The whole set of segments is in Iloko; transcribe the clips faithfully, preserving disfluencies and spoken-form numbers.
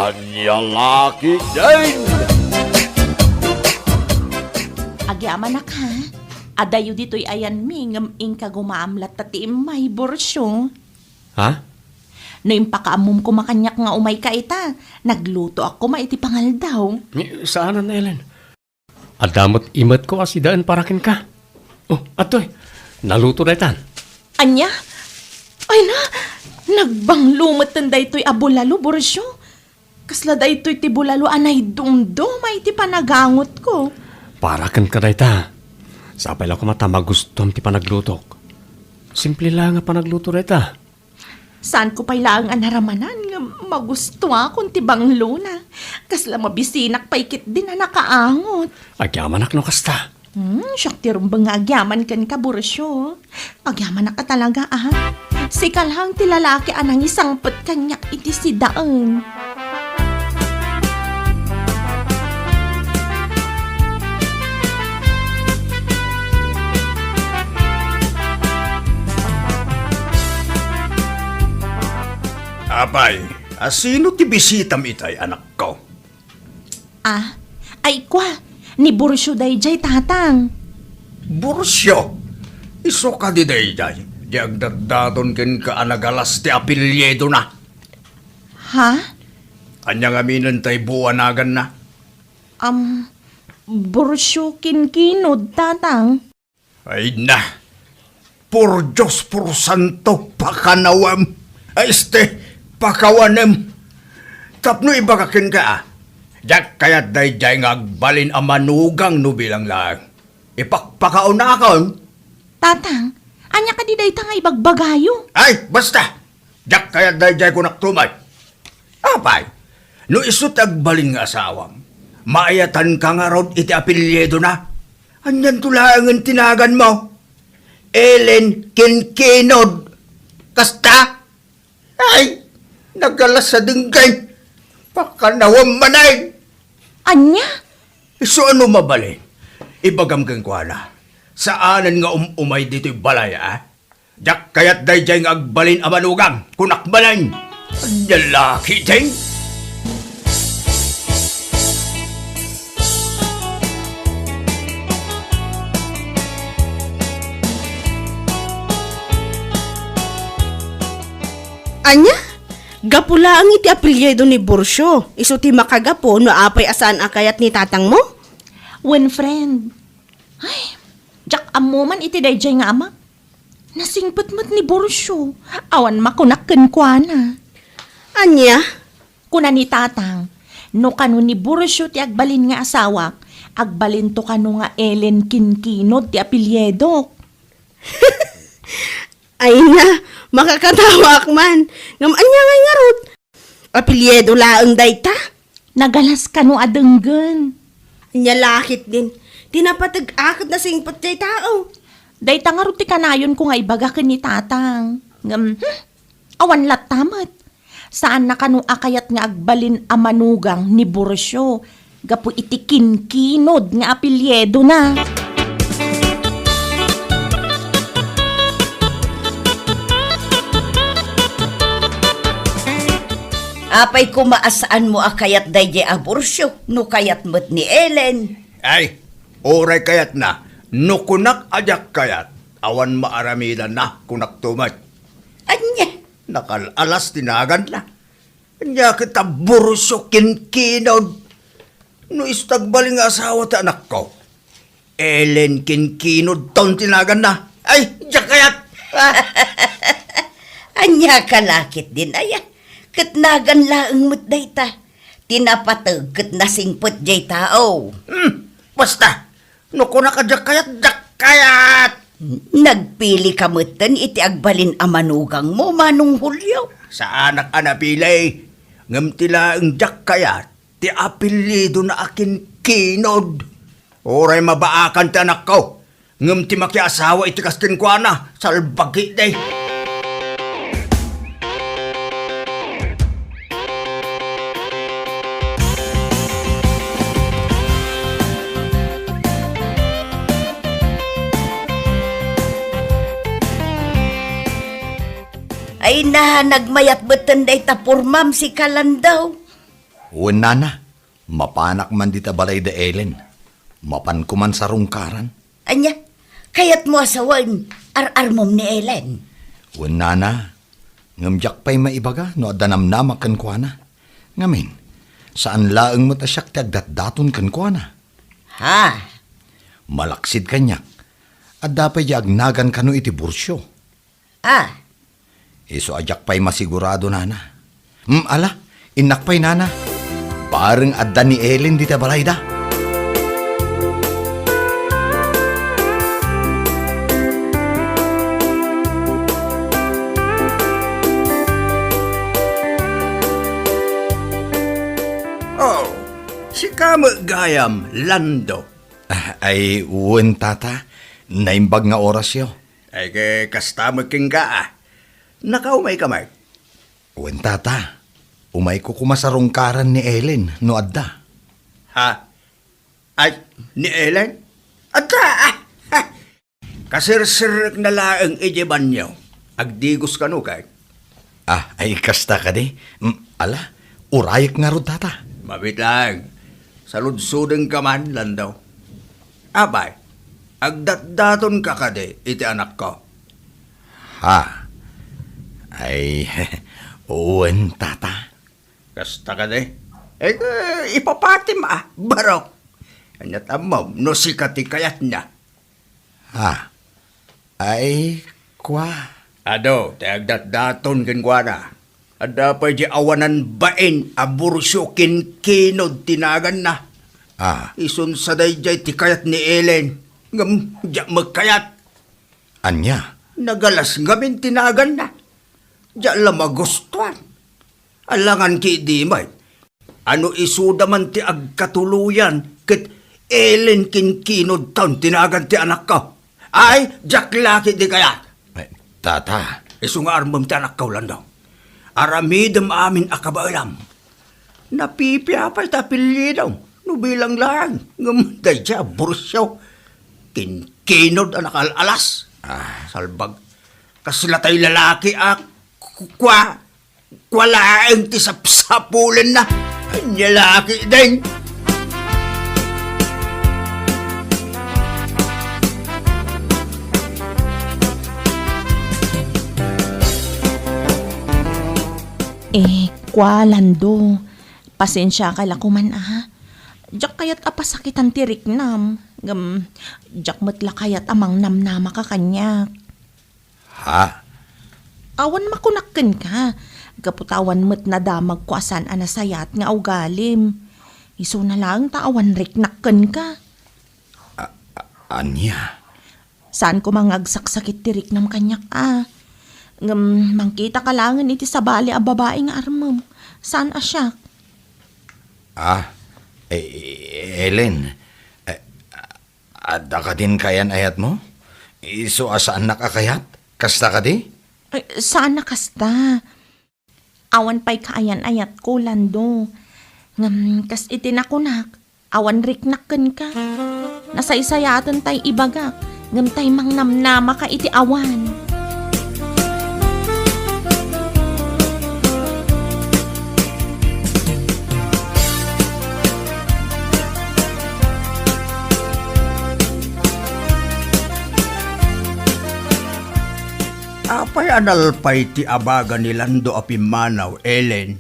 Ania la ketdin? Agyamanak, ha? Adayo ditoy ayanmi ngem inka gumaam latta ti immay, Burcio. Ha? No impakaammom koma kaniak nga umayka ita, naglutoak koma iti pangaldaw. Ni, saanen, Ellen. Adda met imetko a sidaen para kenka. Oh, adtoy. Naluto daytan. Ania? Ay na, nagbanglo metten daytoy a bulalo, Burcio. Kasla daytoy ti bulalo a naidumduma iti panagangotko. Para kenka dayta. Sapay la koma ta magustuam ti panaglutok. Simple la nga panagluto dayta. Saanko pay laeng a naramanan nga magustuakon ti banglona. Kasla mabisinak pay ketdin a nakaangot. Agyamanak no kasta. Hmm, siak ti rumbeng nga agyaman kenka, Burcio. Agyamanak a talaga, ah. Sika laeng ti lalaki a nangisangpet kaniak iti sidaen. Apay, a sino ti bisitam itay, anakko? Ah, ay kua, ni Burcio dayjay, tatang. Burcio? Isu kadi dayjay, di agdaddaton kenka a nagalas ti apelyidona? Ha? Ania ngamin tay buanaganna? Am, Burcio Kinkinod, tatang. Ay na, por Dios, por santo, pakanawem. Ay, este, pakawanem. Tapno ibaga kenka, ah. Diak kayat dayjay nga agbalin a manugang no bilang laeng. Ipakpakaunakon. Tatang, ania kadi dayta nga ibagbagayo? Ay, basta! Diak kayat dayjay, kunak tumet. Apay, no isu ti agbalin nga asawam, maayatanka ngarud iti apelyidona? Anianto laengen ti naganmo? Ellen Kinkinod. Kasta? Ay, nagalas a denggen. Pakanawem manen. Ania? Isu a no mabalin, ibagam kenkuana, saanen nga um-umay ditoy balay, a? Diak kayat dayjay nga agbalin a manugang, kunak manen. Ania la ketdin? Ania? Gapu laeng iti apelyido ni Burcio, isu ti makagapu no apay a saan a kayat ni tatangmo? Wen, friend. Ay, diak ammo man iti dayjay nga ama. Nasingpet met ni Burcio. Awan makunak kenkuana. Ania? Kuna ni tatang, no kano ni Burcio ti agbalin nga asawak, agbalinto kano nga Ellen Kinkinod ti apelyidok. Ay na, makakatawaak man. Ngem ania ngay ngarud? Apelyido laeng dayta? Nagalas kano a denggen. Ania la ketdin, ti napateg-ak ket nasingpet jay tao. Dayta ngarud ti kanayonko nga ibaga ken ni tatang. Ngem, hmm, awan latta met. Saanna kano a kayat nga agbalin a manugang ni Burcio gapu iti Kinkinod nga apelyidona. Apay koma a saanmo a kayat dayjay a Burcio no kayat met ni Ellen? Ay, uray kayatna, no kunak a diak kayat, awan maaramidanna, kunakto met. Ania? Nakal-alas ti naganna. Ania ket a Burcio Kinkinod? No isu ti agbalin nga asawa ti anakko, Ellen Kinkinodton ti naganna. Ay, diak kayat! Ania ka la ketdin, aya? Ket nagan laeng met dayta. Ti napateg ket nasingpet jay tao. Hmm, basta, no kunak a diak kayat, diak kayat! Nagpili ka metten iti agbalin a manugangmo, Manong Julio? Saanak a napili, ngem ti laeng diak kayat, ti apelyidona a Kinkinod. Uray mabaakan ti anakko, ngem ti makiasawa iti kas kenkuana, salbagi day. Ay na, nagmayat metten dayta pormam, sika, Landau. Wen, nana, mapanak man dita balay da Ellen. Mapanko man sarungkaran. Ania? Kayatmo a sawen, ar-armom ni Ellen? Wen, nana, ngem diak pay maibaga no adda namnamak kenkuana. Ngamin, saan laeng met a siak ti agdatdaton kenkuana. Ha? Malaksid kaniak, adda pay di agnagan kano iti Burcio. Ah. Isu a diak pay masigurado, nana. Hmm, ala, innak pay, nana. Bareng adda ni Ellen dita balayda. Oh, sika met gayam, Lando. Ah, ay, wen, tata. Naimbag nga orasyo. Ay, ke, kasta met kenka, a. Nakaumayka met? Wen, tata. Umayko koma sarungkaran ni Ellen no adda. Ha? Ay, ni Ellen? Adda, a! Ha! Kaserserrekna laeng idiay banio. Agdigos kano, kay? Ah, ay, kasta kadi? Mm, ala, urayek ngarud, tata. Mabiit laeng. Saludsodengka man, Lando. Apay, agdatdatonka kadi iti anakko? Ha? Ay, wen, tata. Kasta kadi? Eh, eh, ipapatim, a, barok. Ania't ammom no sika ti kayatna? Ha? Ay, kua. Adu, ti agdatdaton kenkuana. Adda pay di awanan bain a Burcio Kinkinod ti naganna. Ah. Isun sa daydiay ti kayat ni Ellen. Ngem, diak met kayat. Ania? Nagalas ngamin ti naganna. Diak la magustuan. Alangan ki idi met. Ano isuda man ti agkatuloyan ket Ellen Kinkinod taon ti nagan ti anakko. Ay, diak la ketdi kayat. Eh, tata. Isu nga armem ti anakko, Lando. Aramidem amin a kabaelam. Napipia pay ti apelyido no bilang laeng, ngem daydiay a Burcio, Kinkinod a nakaal-alas. Ah. Salbag. Kasla tay lalaki a ku-, kua, kua laeng ti sapsapulenna. Ania la ketdin? Eh, kua, Lando, pasensiaka la koman, a. Diak kayat a pasakitan ti riknam, ngem diak met la kayat a mangnamnamaka kaniak. Ha? Awan makunak kenka, gapu ta awan met nadamagko a saan a nasayaat nga ugalim. Isuna laeng ta awan riknak kenka. A-, a-, ania? Saan koma nga agsaksakit ti riknam kaniak, a. Ngem mangkitaka laengen iti sabali a babai nga armem. Saan a siak. Ah, eh, Ellen, eh, adda kadin kaayan-ayatmo? Isu a saannak a kayat? Kasta kadi? Ay, saan a kasta. Awan pay kaayan-ayatko, Lando. Ngem kas iti nakunak, awan riknak kenka. Nasaysayaaten tay ibagak, ngem tay mangnamnamaka iti awan. Apay a nalpay ti abaga ni Lando a pimmanaw, Ellen?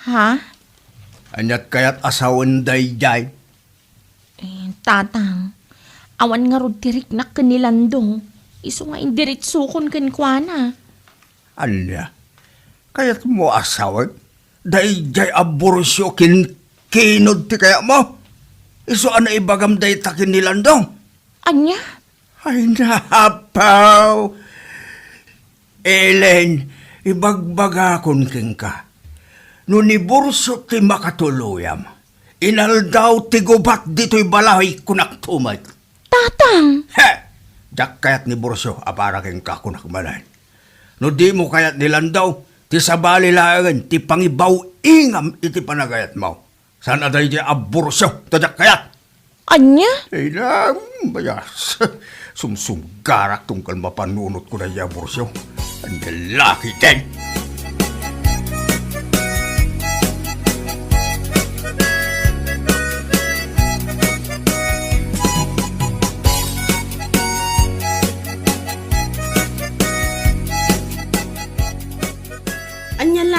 Ha? Ania't kayat a sawen daydiay? Eh, Tatang, awan ngarud ti riknak ken ni Lando. Isu nga indiritsokon kenkuana. Ania? Kayatmo a sawen? Daydiay a Burcio Kinkinod ti kayatmo? Isu a naibagam dayta ken ni Lando? Ania? Ay, napaw! Ellen, ibagbagakon kenka, no ni Burcio ti makatuluyam, inaldaw ti gubat ditoy balay, kunak to met. Tatang! He! Diak kayat ni Burcio a para kenka, kunak manen. No dimo kayat ni Lando, ti sabali laengen ti pangibaw-ingam iti panagayatmo. Saan a daydiay a Burcio ta diak kayat? Ania? Ay, na, bayas. Sumsumgarak tunggal mapanunotko daydiay a Burcio. Ania la ketdin?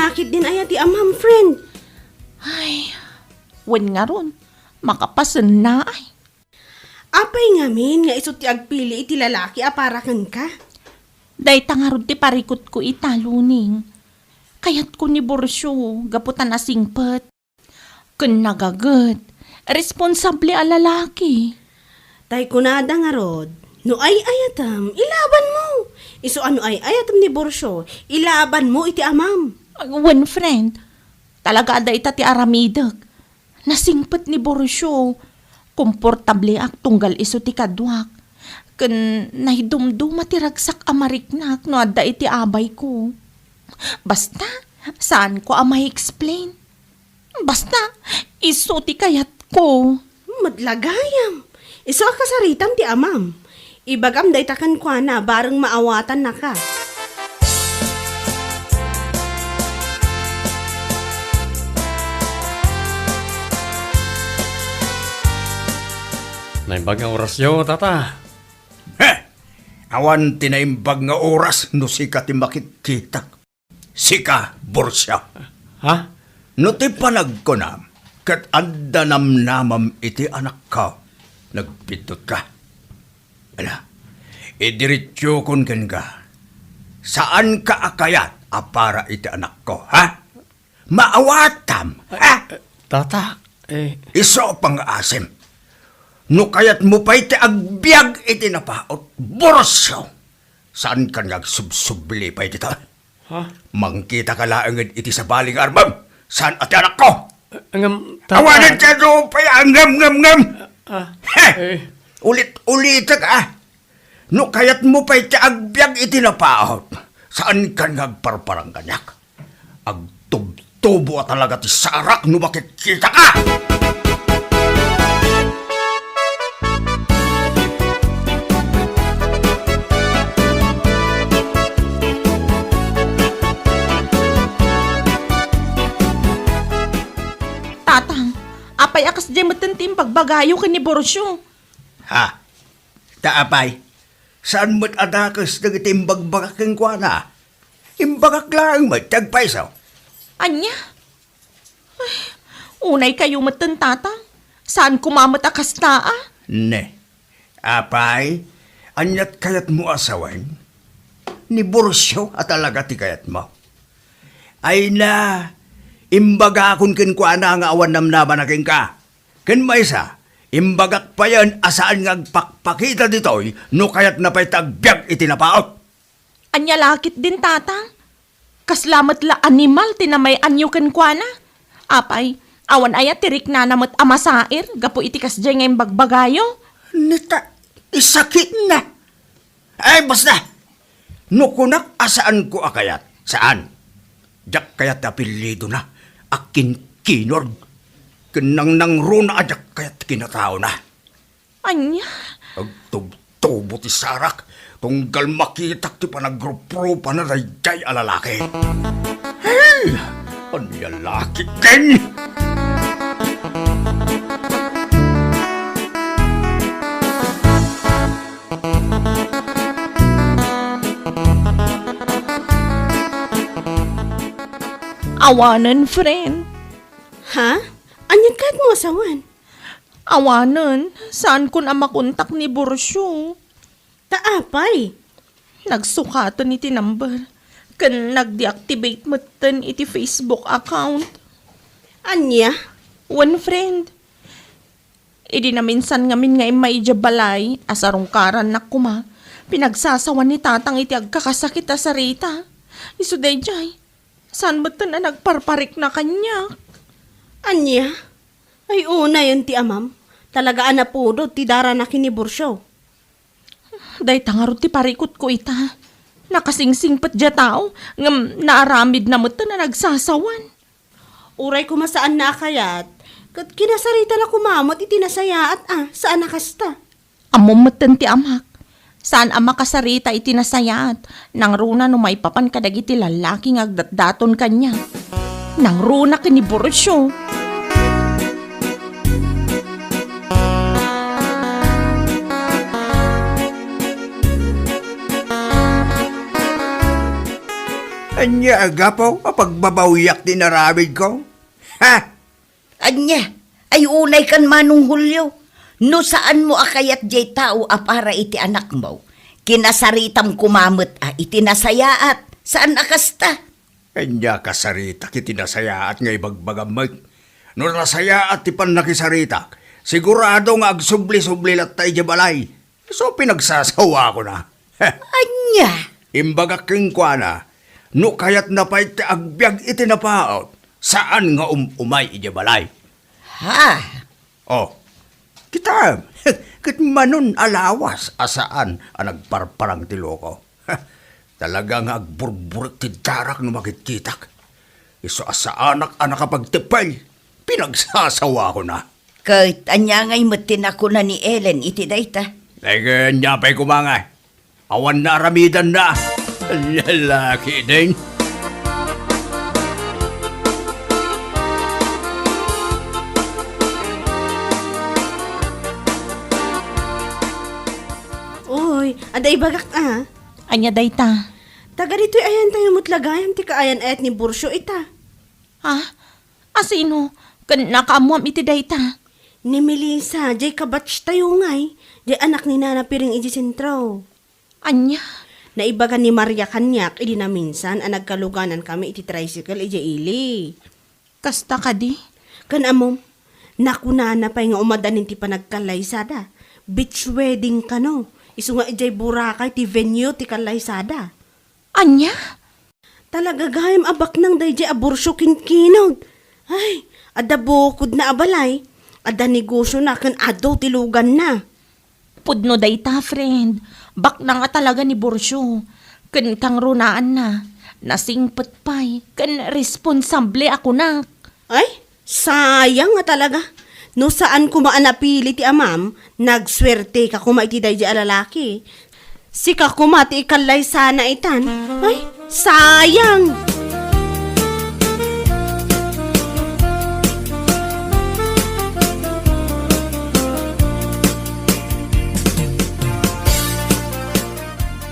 Akit din aya ti amam, friend. Ay, wen ngarud, makapasenna ay. Apay ngamin nga isu ti agpili iti lalaki a para kenka? Dayta ngarud ti parikutko ita, Luning. Kayatko ni Borcio gapu ta nasingpet. Ken nagaget, responsable a lalaki. Tay kunada ngarud, no ay-ayatem, ilabanmo. Isu a no ay-ayatem ni Borcio, ilabanmo iti amam. Wen, friend, talaga a dayta ti aramidek. Nasingpet ni Borcio. Komportableak tunggal isu ti kaduak. Ken naidumduma ti ragsak a mariknak no adda iti abayko. Basta, saanko a ma-explain. Basta, isu ti kayatko. Met la gayam. Isu a kasaritam ti amam. Ibagam dayta kenkuana bareng maawatannaka. Naimbag nga orasyo, tata. He! Awan ti naimbag nga oras no sika ti makitkitak. Sika, Borcio. Ha? No ti panagkunam, ket adda namnamam iti anakko, nagbiddut ka. Ala, idiretsokon kenka. Saanka a kayat a para iti anakko, ha? Maawatam, ha? Eh, tata, eh. Isu a pangngaasim. No kayatmo pay ti agbiag iti napaut, Borcio, saankan nga agsubsubli pay dita. Ha? Mangkitaka laeng iti sabali nga armem. Saan a ti anakko? Ngem, tata. Awanen ti adu pay a ngem, ngem, ngem. Ah, he! Eh. Ulit-ulitek, ah. No kayatmo pay ti agbiag iti napaut, saankan nga agparparang kaniak. Agtubtubo a talaga ti sarak no makitkitaka! Tatang, apay a kasdiay metten ti imbagbagayo ken ni Borcio? Ha? Ta apay, saan met a dakes dagiti imbagbagak kenkuana? Imbagak laeng met ti agpayso. Ania? Ay, unay kayo metten, Tatang. Saan koma met a kasta, a? Ne. Apay, aniat kayatmo a sawen? Ni Borcio a talaga ti kayatmo. Ay na, imbagakon kenkuana nga awan namnamana kenka. Ken maysa, imbagak payen a saan nga agpakpakita ditoy no kayatna pay ti agbiag iti napaut. Ania la ketdin, Tatang? Kasla met la animal ti namay-anyo kenkuana? Apay, awan aya ti riknana met a masair gapu iti kasdiay nga imbagbagayo? Neta, isakitna. Ay, basta! No kunak a saanko a kayat, saan. Diak kayat ti apellidona a Kinkinor. Ken nangnangruna a diak kayat ti kinataona. Ania? Agtubtubo ti sarak, tunggal makitak ti panagrupropana daydiay a lalaki. Hey! Ania la ketdin? Awanen, friend. Ha? Aniat kayatmo a sawen? Awanen, saankon a makontak ni Borcio. Ta apay? Nagsukaten iti number, ken nag-deactivate metten iti Facebook account. Ania? Wen, friend. Idi naminsan ngamin nga immay idiay balay a sarungkarannak koma, pinagsasawan ni Tatang iti agkakasakit a sarita. Isu daydiay, saan metten a nagparparikna kaniak. Ania? Ay, unayen ti amam. Talaga a napudot ti darana ken ni Borcio. Dayta ngarud ti parikutko ita. Nakasingsingpet diay tao, ngem naaramidna metten a nagsasawan. Uray koma saanna a kayat, ket kinasaritana koma met iti nasayaat a, saan a kasta. Ammom metten ti amak. Saan a makasarita iti nasayaat, nangruna no maipapan kadagiti lallaki nga agdatdaton kaniak. Nangruna ken ni Borcio. Ay, Ania a gapu a pagbabawiak ti inaramidko? Ha? Ania? Ay unay kan Manong Julio. No saanmo a kayat diay tao a para iti anakmo, kinasaritam koma met a iti nasayaat. Saan a kasta? Ania kasaritak iti nasayaat nga ibagbagam met? No nasayaat ti pannakisaritak, sigurado nga agsubli-subli latta idiay balay. Isu pinagsasawakona. Ania? Imbagak kenkuana, no kayatna pay ti agbiag iti napaut, saan nga um-umay idiay balay. Ha? Oh, kitam, ket manon a lawas a saan a nagparparang ti loko. Talaga nga agburburek ti darak no makitkitak. Isu a saanak a nakapagteppel, pinagsasawakona. Ket ania ngay met ti nakuna ni Ellen iti dayta? Ay, ket ania pay koma nga? Awan naaramidanna. Lalaki din. Uy, adda ibagak a. Ania dayta? Taga ditoy ayantayo met la gayam ti kaayan-ayat ni Burcio ita. Ha? Asino? Ken nakaammoam iti dayta? Ni Melissa, jay kabatchtayo ngay, jay anak ni Nana Piring iti sentro. Ania? Naibaga ni Maria kaniak idi naminsan a nagkaluganankami iti tricycle idiay ili. Kasta kadi? Ken ammom, nakunana pay nga umadanin ti panagkallaysada. Beach wedding kano. Isu nga idiay Boracay ti venue ti kallaysada. Ania? Talaga gayam a baknang daydiay a Burcio ken Kinod. Ay, adda bukodna a balay, adda negosiona ken adu ti luganna. Pudno dayta, friend. Baknang a talaga ni Burcio. Ken kangrunaanna, nasingpet pay, ken responsable a kunak. Ay, sayang nga talaga. No saan koma a napili ti amam, nagsuerteka koma iti daydiay a lalaki. Sika koma ti ikallaysana itan. Ay, sayang!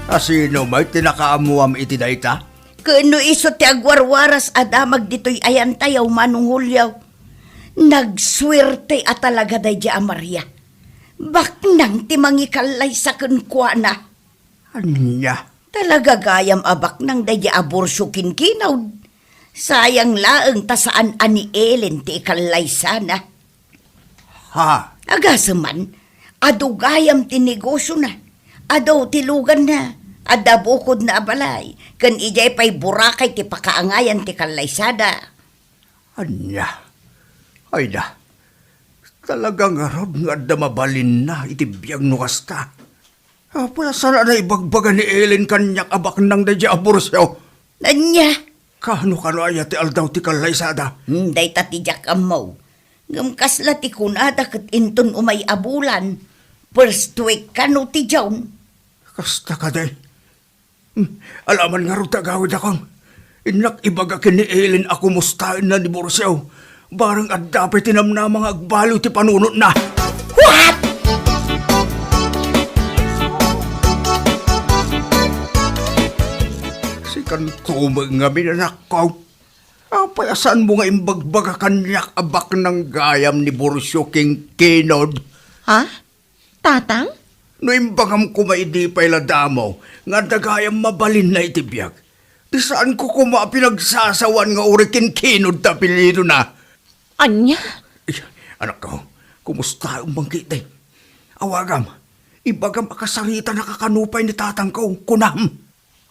Asino met ti nakaammoam iti dayta? Ken no isu ti agwarwaras a damag ditoy ayantayo, Manong Julio. Nagsuerte a talaga daydiay a Maria. Baknang ti mangikallaysa kenkuana. Ania? Talaga gayam a baknang daydiay a Burcio ken Kinod. Sayang laeng ta saan a ni Ellen ti ikallaysana. Ha? Agasem man, adu gayam ti negosiona. Adu ti luganna, adda bukodna a balay, ken idiay pay Boracay ti pakaangayan ti kallaysada. Ania? Ayda, talaga ngarud nga adda mabalinna iti biag no kasta. Apay a saan a naibagbaga ni Ellen kaniak a baknang daydiay a Burcio? Ania? Kano, kano aya ti aldaw ti kallaysada? Hmm, dayta ti diak ammo. Ngem kasla ti kunada ket inton umay a bulan, first week kano ti June. Kasta kadi? Hmm, alaman ngarud ti agawidakon. Innak ibaga ken ni Ellen a kumustaenna ni Burcio. Bareng adda pay ti namnama nga agbaliw ti panunotna. What? Sikan koma ngamin, anakko. Apay a saanmo nga imbagbaga kaniak a baknang gayam ni Burcio ken Kinod? Ha? Tatang? No imbagam koma idi pay la damo nga adda gayam mabalinna iti biag, ti saanko koma a pinagsasawan nga uray ken Kinod ti apelyidona. Ania? Ay, anakko, kumustaem man ketdi? Awagam, ibagam a kasaritanaka kano pay ni tatangko, kunam.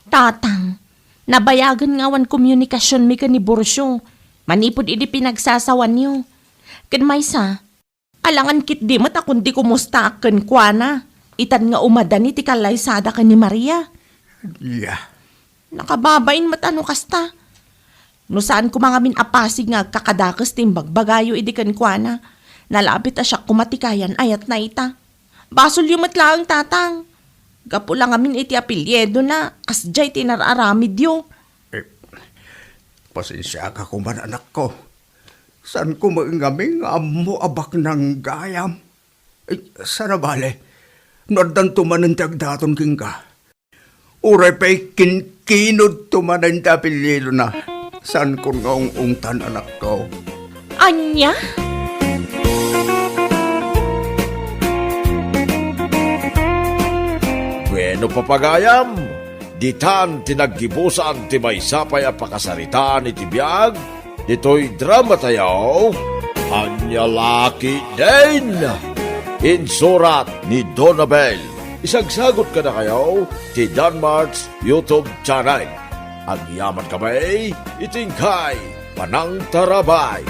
Tatang, nabayagen nga awan komunikasionmi ken ni Burcio manipud idi pinagsasawanyo. Ken maysa, alangan ketdi met a kundi kumustaak kenkuana, itan nga umadani ti kallaysada ken ni Maria. Ania? Nakababain met a no kasta. No saan koma ngamin a pasig nga agkakadakes ti imbagbagayo idi kenkuana, nalabit a siak koma ti kayan-ayatna ita. Basolyo met laeng, Tatang. Gapu la ngamin iti apelyidona, kasdiay ti inar-aramidyo. Eh, pasensiaka koma, anakko. Saanko met ngamin nga ammo a baknang gayam. Eh, saan a bale, no addanto manen ti agdaton kenka. Uray pay ken Kinudto manen ti apelyidona. Saankon nga ung-ungtan, anakko. Ania? Bueno, papagayam, ditan ti naggibusan ti maysa pay a pakasaritaan iti biag ditoy dramatayo, Ania La Ketdin. Insurat ni Donabel. Isagsagut kadakayo ti Danmart's YouTube channel. Agyamankami iti inkay panangtarabay.